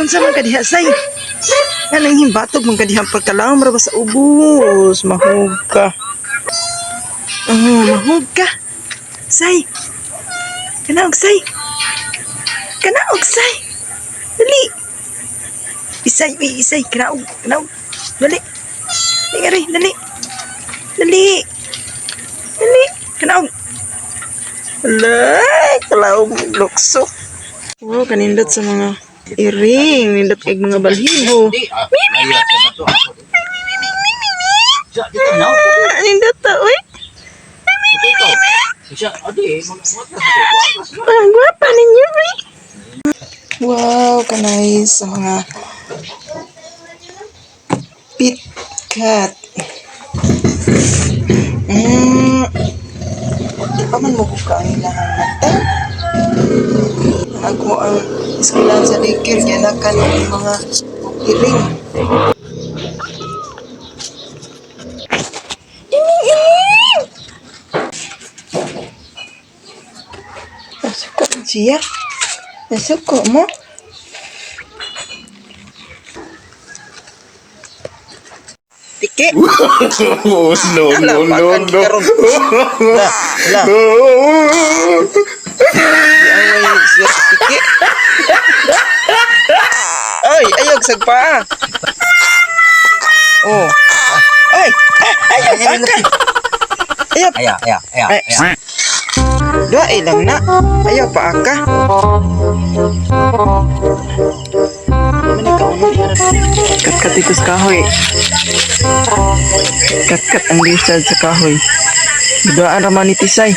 Unsa man ka diha, say? Nga nang himbatog man ka diha pagkalawom ra ba sa ubos? Mahug ka. Oh, mahug ka. Say. Kanaog, say. Kanaog, say. Dali. Isay, uy, isay. Kanaog, kanaog. Dali. Dali nga rin, dali. Dali. Dali. Kanaog. Hala, kalawom lukso. Wow, kanindot sa mga iring. Nindot kay mga balhibo. Ah, nindot ta, uy. Ang gwapa ninyo, uy. Wow, kanay sa mga pit cat. Di pa man mo ang ilahang mata. Ako ang eskwelahan sa daycare, ganakan ng mga iring. Ining, ining! Nasuko siya. Nasuko mo. Tiki. Oh, no, no, no, no. La, la. Ay, siya sa tiki. Ay, ayog sagpa. Oh. Ay, ah, ayaw pa ka. Ayaw. Aya, aya, aya, Ay. aya. Dua lang na. Ayaw pa ka. Katkat ito sa kahoy. Katkat ang lizard sa kahoy. Duaan raman ni Tisay.